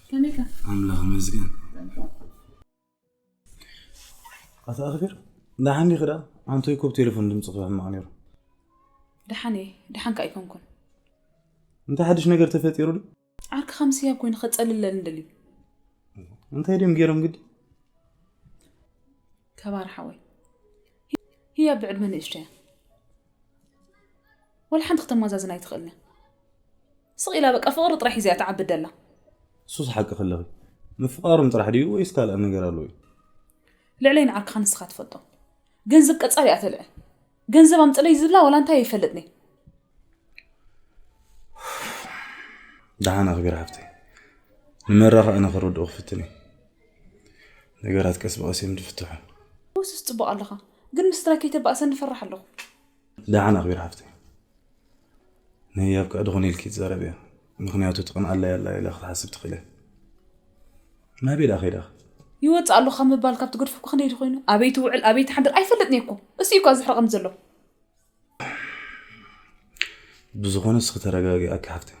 ከመይካ? ኣምላኽ ይመስገን። ኣታ ኣኽቢር፣ ደሓን ዲኺ ደኣ? ኣንቶይ እኮ ብቴሌፎን ድምፂ ክሰምዕ ነይሩ። ደሓን እየ፣ ደሓን ከኣ ኣይኮንኩን። እንታይ ሓድሽ ነገር ተፈጢሩ ድዩ? ዓርክኻ ምስ ህያብ ኮይኑ ከጸልለኒ ደልዩ። እንታይ ድዮም ገይሮም ግዲ? ከባር ሓወይ፣ ህያብ ብዕድመ ንእሽቶ እያ። ወላ ሓንቲ ክተመዛዝን ኣይትኽእልን እያ። ስቕ ኢላ በቃ ፍቕሪ ጥራሕ ሒዛ እያ ትዓብድ ደላ። እሱስ ሓቂ ከለኺ፣ ምፍቓሮም ጥራሕ ድዩ ወይስ ካልእ ነገር ኣለዎ እዩ? ልዕለይ ንዓርክኻ ንስኻ ትፈልጦ። ገንዘብ ቀጻሊ እያ ተልዕል። ገንዘብ ኣምጽለይ ዝብላ ወላ እንታይ ኣይፈልጥን እየ። ደሓን ኣኽቢር ሓፍተይ፣ ንመራኽእነ ከረድኦ ክፍትን እየ። ነገራት ቀስ ብቐስ እዮም ዝፍትሑ። ውስስ ጽቡቕ ኣለኻ፣ ግን ምስ ትራይ ከይተባእሰኒ እፈርሕ ኣለኹ። ደሓን ኣኽቢር ሓፍተይ፣ ንህያብ ከኣ ድኾነ ኢልኪ ትዛረብ እያ። ምኽንያቱ ትቕንኣለይ ኣላ ኢላ ክትሓስብ ትኽእል እያ። ናበይ ደኣ ከይዳ? ይወጽእ ኣለኹ ካብ ምባል ካብ ትገድፎ እኮ ክንደይ ድኾይኑ? ኣበይ ትውዕል ኣበይ ትሓድር ኣይፈልጥን እየ እኮ። እሱ እዩ እኮ ዝሕርቐኒ ዘሎ። ብዝኾነ እስኺ ተረጋጊ ኣኪ ሓፍተይ።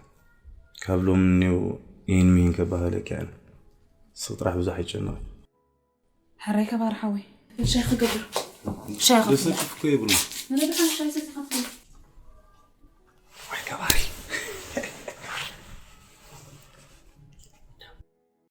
ካብ ሎሚ እኔው ይህን ሚህን ከባሃለኪ እየን። እስኺ ጥራሕ ብዙሕ ኣይጨነቒ። ሕራይ ከባር ሓወይ፣ ሻይ ክገብር። ሻይ ክገብር። ደሰክፍ እኮ ይብሉ። ንረብሓን ሻይ ሰቲ።